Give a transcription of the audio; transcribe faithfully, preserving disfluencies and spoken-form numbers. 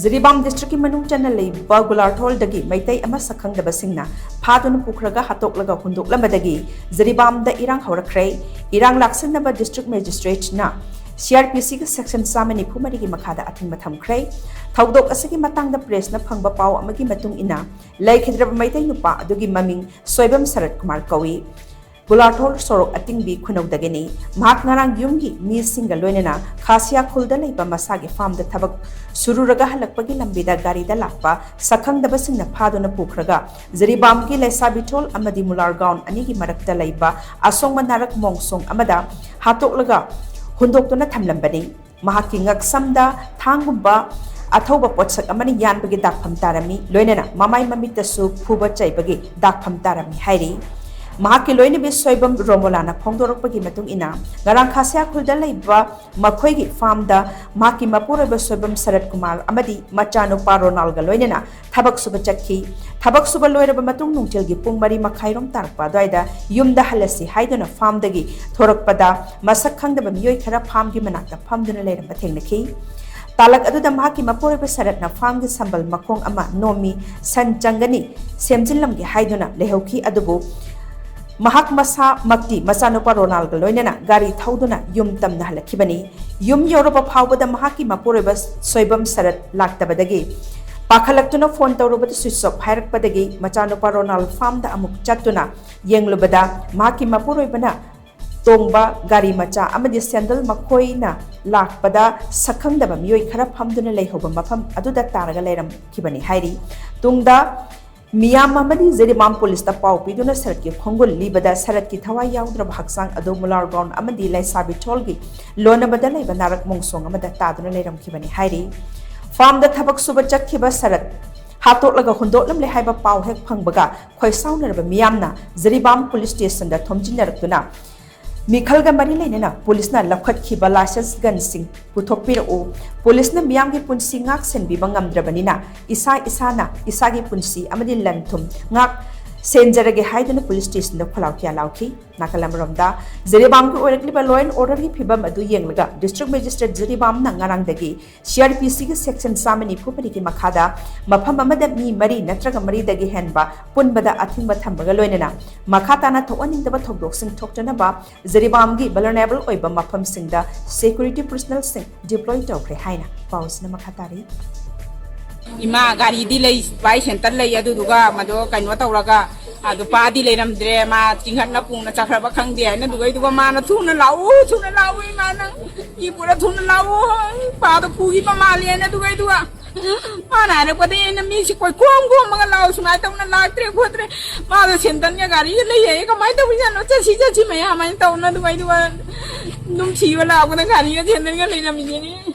ꯖꯤꯔꯤꯕꯥꯝ ꯗꯤꯁꯇ꯭ꯔꯤꯛꯀꯤ ꯃꯅꯨꯡ ꯆꯟꯅ ꯂꯩꯕ ꯒꯨꯂꯥꯔꯊꯣꯜꯗꯒꯤ ꯃꯩꯇꯩ ꯑꯃ ꯁꯛꯈꯪꯗꯕꯁꯤꯡꯅ ꯐꯥꯗꯨꯅ ꯄꯨꯈ꯭ꯔꯒ ꯍꯥꯠꯇꯣꯛꯂꯒ ꯍꯨꯟꯗꯣꯛꯂꯝꯕꯗꯒꯤ ꯖꯤꯔꯤꯕꯥꯝꯗ ꯏꯔꯥꯡ ꯍꯧꯔꯛꯈ꯭ꯔꯦ꯫ ꯏꯔꯥꯡ ꯂꯥꯛꯁꯤꯟꯅꯕ ꯗꯤꯁꯇ꯭ꯔꯤꯛ ꯃꯦꯖꯤꯁꯇ꯭ꯔꯦꯠꯅ ꯁꯤ ꯑꯥꯔ ꯄꯤ ꯁꯤꯒꯤ ꯁꯦꯛꯁꯟ ꯆꯥꯝꯃ ꯅꯤꯐꯨ ꯃꯔꯤꯒꯤ ꯃꯈꯥꯗ ꯑꯊꯤꯡꯕ ꯊꯝꯈ꯭ꯔꯦ꯫ ꯊꯧꯗꯣꯛ ꯑꯁꯤꯒꯤ ꯃꯇꯥꯡꯗ ꯄ꯭ꯔꯦꯁꯅ ꯐꯪꯕ ꯄꯥꯎ ꯑꯃꯒꯤ ꯃꯇꯨꯡ ꯏꯟꯅ, ꯂꯩꯈꯤꯗ꯭ꯔꯕ ꯃꯩꯇꯩ ꯅꯨꯄꯥ ꯑꯗꯨꯒꯤ ꯃꯃꯤꯡ ꯁꯣꯏꯕꯝ ꯁꯔꯠ ꯀꯨꯃꯥꯔ ꯀꯧꯏ꯫ ꯒꯨꯂꯥꯔꯊꯣꯜ ꯁꯣꯔꯣꯛ ꯑꯇꯤꯡꯕꯤ ꯈꯨꯅꯧꯗꯒꯤꯅꯤ꯫ ꯃꯍꯥꯛ ꯉꯔꯥꯡ ꯌꯨꯝꯒꯤ ꯃꯤꯁꯤꯡꯒ ꯂꯣꯏꯅꯅ ꯈꯥꯁꯤꯌꯥ ꯈꯨꯜꯗ ꯂꯩꯕ ꯃꯁꯥꯒꯤ ꯐꯥꯔꯝꯗ ꯊꯕꯛ ꯁꯨꯔꯨꯔꯒ ꯍꯜꯂꯛꯄꯒꯤ ꯂꯝꯕꯤꯗ ꯒꯥꯔꯤꯗ ꯂꯥꯛꯄ ꯁꯛꯈꯪꯗꯕꯁꯤꯡꯅ ꯐꯥꯗꯨꯅ ꯄꯨꯈ꯭ꯔꯒ ꯖꯤꯔꯤꯕꯥꯝꯒꯤ ꯂꯩꯁꯥꯕꯤꯊꯣꯜ ꯑꯃꯗꯤ ꯃꯨꯂꯥꯔ ꯒ꯭ꯔꯥꯎꯟ ꯑꯅꯤꯒꯤ ꯃꯔꯛꯇ ꯂꯩꯕ ꯑꯁꯣꯡꯕ ꯅꯥꯔꯛ ꯃꯣꯡꯁꯣꯡ ꯑꯃꯗ ꯍꯥꯠꯇꯣꯛꯂꯒ ꯍꯨꯟꯗꯣꯛꯇꯨꯅ ꯊꯝꯂꯝꯕꯅꯤ꯫ ꯃꯍꯥꯛꯀꯤ ꯉꯛꯁꯝꯗ ꯊꯥꯡꯒꯨꯝꯕ ꯑꯊꯧꯕ ꯄꯣꯠꯁꯛ ꯑꯃꯅ ꯌꯥꯟꯕꯒꯤ ꯗꯥꯛꯐꯝ ꯇꯥꯔꯝꯃꯤ, ꯂꯣꯏꯅꯅ ꯃꯃꯥꯏ ꯃꯃꯤꯠꯇꯁꯨ ꯐꯨꯕ ꯆꯩꯕꯒꯤ ꯗꯥꯛꯐꯝ ꯇꯥꯔꯝꯃꯤ ꯍꯥꯏꯔꯤ꯫ ꯃꯍꯥꯛꯀꯤ ꯂꯣꯏꯅꯕꯤ ꯁꯣꯏꯕꯝ ꯔꯣꯃꯣꯂꯥꯅ ꯐꯣꯡꯗꯣꯔꯛꯄꯒꯤ ꯃꯇꯨꯡ ꯏꯟꯅ, ꯉꯔꯥꯡ ꯈꯥꯁꯤꯌꯥ ꯈꯨꯜꯗ ꯂꯩꯕ ꯃꯈꯣꯏꯒꯤ ꯐꯥꯔꯝꯗ ꯃꯍꯥꯛꯀꯤ ꯃꯄꯨꯔꯣꯏꯕ ꯁꯣꯏꯕꯝ ꯁꯔꯠ ꯀꯨꯃꯥꯔ ꯑꯃꯗꯤ ꯃꯆꯥꯅꯨꯄꯥ ꯔꯣꯅꯥꯜꯒ ꯂꯣꯏꯅꯅ ꯊꯕꯛ ꯁꯨꯕ ꯆꯠꯈꯤ꯫ ꯊꯕꯛ ꯁꯨꯕ ꯂꯣꯏꯔꯕ ꯃꯇꯨꯡ ꯅꯨꯡꯊꯤꯜꯒꯤ ꯄꯨꯡ ꯃꯔꯤ ꯃꯈꯥꯏꯔꯣꯝ ꯇꯥꯔꯛꯄ ꯑꯗꯨꯋꯥꯏꯗ ꯌꯨꯝꯗ ꯍꯜꯂꯁꯤ ꯍꯥꯏꯗꯨꯅ ꯐꯥꯔꯝꯗꯒꯤ ꯊꯣꯔꯛꯄꯗ ꯃꯁꯛ ꯈꯪꯗꯕ ꯃꯤꯑꯣꯏ ꯈꯔ ꯐꯥꯔꯝꯒꯤ ꯃꯅꯥꯛꯇ ꯐꯝꯗꯨꯅ ꯂꯩꯔꯝꯕ ꯊꯦꯡꯅꯈꯤ꯫ ꯇꯥꯂꯛ ꯑꯗꯨꯗ ꯃꯍꯥꯛꯀꯤ ꯃꯄꯨꯔꯣꯏꯕ ꯁꯔꯠꯅ ꯐꯥꯔꯝꯒꯤ ꯁꯝꯕꯜ ꯃꯈꯣꯡ ꯑꯃ ꯅꯣꯝꯃꯤ, ꯁꯟ ꯆꯪꯒꯅꯤ, ꯁꯦꯝꯖꯤꯜꯂꯝꯒꯦ ꯍꯥꯏꯗꯨꯅ ꯂꯩꯍꯧꯈꯤ꯫ ꯑꯗꯨꯕꯨ ꯃꯍꯥꯛ ꯃꯁꯥꯃꯛꯇꯤ ꯃꯆꯥꯅꯨꯄꯥ ꯔꯣꯅꯥꯜꯒ ꯂꯣꯏꯅꯅ ꯒꯥꯔꯤ ꯊꯧꯗꯨꯅ ꯌꯨꯝ ꯇꯝꯅ ꯍꯜꯂꯛꯈꯤꯕꯅꯤ꯫ ꯌꯨꯝ ꯌꯧꯔꯕ ꯐꯥꯎꯕꯗ ꯃꯍꯥꯛꯀꯤ ꯃꯄꯨꯔꯣꯏꯕ ꯁꯣꯏꯕꯝ ꯁꯔꯠ ꯂꯥꯛꯇꯕꯗꯒꯤ ꯄꯥꯈꯠꯂꯛꯇꯨꯅ ꯐꯣꯟ ꯇꯧꯔꯨꯕꯗ ꯁ꯭ꯋꯤꯆ ꯑꯣꯐ ꯍꯥꯏꯔꯛꯄꯗꯒꯤ ꯃꯆꯥꯅꯨꯄꯥ ꯔꯣꯅꯥꯜ ꯐꯥꯔꯝꯗ ꯑꯃꯨꯛ ꯆꯠꯇꯨꯅ ꯌꯦꯡꯂꯨꯕꯗ ꯃꯍꯥꯛꯀꯤ ꯃꯄꯨꯔꯣꯏꯕꯅ ꯇꯣꯡꯕ ꯒꯥꯔꯤ ꯃꯆꯥ ꯑꯃꯗꯤ ꯁꯦꯟꯗꯜ ꯃꯈꯣꯏꯅ ꯂꯥꯛꯄꯗ ꯁꯛꯈꯪꯗꯕ ꯃꯤꯑꯣꯏ ꯈꯔ ꯐꯝꯗꯨꯅ ꯂꯩꯍꯧꯕ ꯃꯐꯝ ꯑꯗꯨꯗ ꯇꯥꯔꯒ ꯂꯩꯔꯝꯈꯤꯕꯅꯤ ꯍꯥꯏꯔꯤ꯫ ꯇꯨꯡꯗ ꯃꯤꯌꯥꯝ ꯑꯃꯗꯤ ꯖꯤꯔꯤꯕꯥꯝ ꯄꯨꯂꯤꯁꯇ ꯄꯥꯎ ꯄꯤꯗꯨꯅ ꯁꯔꯠꯀꯤ ꯈꯣꯡꯒꯨꯜ ꯂꯤꯕꯗ ꯁꯔꯠꯀꯤ ꯊꯋꯥꯏ ꯌꯥꯎꯗ꯭ꯔꯕ ꯍꯛꯆꯥꯡ ꯑꯗꯨ ꯃꯨꯂꯥꯔ ꯒ꯭ꯔꯥꯎꯟ ꯑꯃꯗꯤ ꯂꯩꯁꯥꯕꯤꯊꯣꯜꯒꯤ ꯂꯣꯟꯅꯕꯗ ꯂꯩꯕ ꯅꯥꯔꯛ ꯃꯣꯡꯁꯣꯡ ꯑꯃꯗ ꯇꯥꯗꯨꯅ ꯂꯩꯔꯝꯈꯤꯕꯅꯤ ꯍꯥꯏꯔꯤ꯫ ꯐꯥꯔꯝꯗ ꯊꯕꯛ ꯁꯨꯕ ꯆꯠꯈꯤꯕ ꯁꯔꯠ ꯍꯥꯠꯇꯣꯛꯂꯒ ꯍꯨꯟꯗꯣꯛꯂꯝꯂꯦ ꯍꯥꯏꯕ ꯄꯥꯎ ꯍꯦꯛ ꯐꯪꯕꯒ ꯈꯣꯏꯁꯥꯎꯅꯔꯕ ꯃꯤꯌꯥꯝꯅ ꯖꯤꯔꯤꯕꯥꯝ ꯄꯨꯂꯤꯁ ꯁ꯭ꯇꯦꯁꯟꯗ ꯊꯣꯝꯖꯤꯟꯅꯔꯛꯇꯨꯅ ꯃꯤꯈꯜꯒ ꯃꯔꯤ ꯂꯩꯅꯅ ꯄꯨꯂꯤꯁꯅ ꯂꯧꯈꯠꯈꯤꯕ ꯂꯥꯏꯁꯦꯟꯁ ꯒꯟꯁꯤꯡ ꯄꯨꯊꯣꯛꯄꯤꯔꯛꯎ, ꯄꯨꯂꯤꯁꯅ ꯃꯤꯌꯥꯝꯒꯤ ꯄꯨꯟꯁꯤ ꯉꯥꯛ ꯁꯦꯟꯕꯤꯕ ꯉꯝꯗ꯭ꯔꯕꯅꯤꯅ ꯏꯁꯥ ꯏꯁꯥꯅ ꯏꯁꯥꯒꯤ ꯄꯨꯟꯁꯤ ꯑꯃꯗꯤ ꯂꯟ ꯊꯨꯝ ꯉꯥꯛ ꯁꯦꯟꯖꯔꯒꯦ ꯍꯥꯏꯗꯨꯅ ꯄꯨꯂꯤꯁ ꯁ꯭ꯇꯦꯁꯟꯗ ꯈꯣꯜꯂꯥꯎ ꯈꯤꯌꯥ ꯂꯥꯎꯈꯤ꯫ ꯅꯥꯀꯜ ꯑꯃꯔꯣꯝꯗ, ꯖꯤꯔꯤꯕꯥꯝꯒꯤ ꯑꯣꯏꯔꯛꯂꯤꯕ law and orderꯒꯤ ꯐꯤꯕꯝ ꯑꯗꯨ ꯌꯦꯡꯂꯒ district magistrate ꯖꯤꯔꯤꯕꯥꯝꯅ ꯉꯔꯥꯡꯗꯒꯤ CRPCꯒꯤ section ꯆꯥꯝꯃ ꯅꯤꯐꯨ ꯃꯔꯤꯒꯤ ꯃꯈꯥꯗ ꯃꯐꯝ ꯑꯃꯗ ꯃꯤ ꯃꯔꯤ ꯅꯠꯇ꯭ꯔꯒ ꯃꯔꯤꯗꯒꯤ ꯍꯦꯟꯕ ꯄꯨꯟꯕꯗ ꯑꯊꯤꯡꯕ ꯊꯝꯕꯒ ꯂꯣꯏꯅꯅ ꯃꯈꯥ ꯇꯥꯅ ꯊꯣꯛꯍꯟꯅꯤꯡꯗꯕ ꯊꯧꯗꯣꯛꯁꯤꯡ ꯊꯣꯛꯇꯅꯕ ꯖꯤꯔꯤꯕꯥꯝꯒꯤ vulnerable ꯑꯣꯏꯕ ꯃꯐꯝꯁꯤꯡꯗ security personnelꯁꯤꯡ deploy ꯇꯧꯈ꯭ꯔꯦ ꯍꯥꯏꯅ ꯄꯥꯎꯁꯤꯅ ꯃꯈꯥ ꯇꯥꯔꯤ꯫ ꯏꯃꯥ, ꯒꯥꯔꯤꯗꯤ ꯂꯩ, ꯚꯥꯏ, ꯁꯦꯟꯇꯔ ꯂꯩ, ꯑꯗꯨꯗꯨꯒ ꯃꯗꯣ ꯀꯩꯅꯣ ꯇꯧꯔꯒ, ꯑꯗꯨ ꯄꯥꯗꯤ ꯂꯩꯔꯝꯗ꯭ꯔꯦ, ꯃꯥ ꯆꯤꯡꯈꯠꯅ ꯄꯨꯅ ꯆꯠꯈ꯭ꯔꯕ ꯈꯪꯗꯦ ꯍꯥꯏꯅ, ꯑꯗꯨꯒꯩꯗꯨꯒ ꯃꯥꯅ, "ꯊꯨꯅ ꯂꯥꯛꯎ, ꯊꯨꯅ ꯂꯥꯛꯎ, ꯏꯃꯥ, ꯅꯪ ꯏ ꯄꯨꯔ ꯊꯨꯅ ꯂꯥꯛꯎ, ꯄꯥꯗꯣ ꯄꯨꯈꯤꯕ ꯃꯥꯜꯂꯦꯅ", ꯑꯗꯨꯒꯩꯗꯨꯒ ꯃꯥꯅ ꯍꯥꯏꯔꯛꯄꯗꯒꯤ ꯑꯩꯅ ꯃꯤꯁꯤ ꯀꯣꯏꯈꯣꯝ ꯈꯣꯝꯃꯒ, "ꯂꯥꯛꯑꯣ, ꯁꯨꯃꯥꯏꯅ ꯇꯧꯅ ꯂꯥꯛꯇ꯭ꯔꯦ ꯈꯣꯠꯇ꯭ꯔꯦ, ꯃꯥꯗꯣ ꯁꯦꯟꯇꯔꯒ ꯒꯥꯔꯤꯒ ꯂꯩ ꯍꯥꯏꯌꯦ, ꯀꯃꯥꯏꯅ ꯇꯧꯔꯤꯖꯥꯠꯅꯣ, ꯆꯠꯁꯤ ꯆꯠꯁꯤ" ꯃꯌꯥꯝ ꯍꯥꯏꯅ ꯇꯧꯅ, ꯑꯗꯨꯒꯩꯗꯨꯒ ꯑꯗꯨꯝ ꯊꯤꯕ ꯂꯥꯛꯄꯗ ꯒꯥꯔꯤꯒ ꯁꯦꯟꯇꯔꯒ ꯂꯩꯔꯝꯃꯤꯁꯤꯅꯤ꯫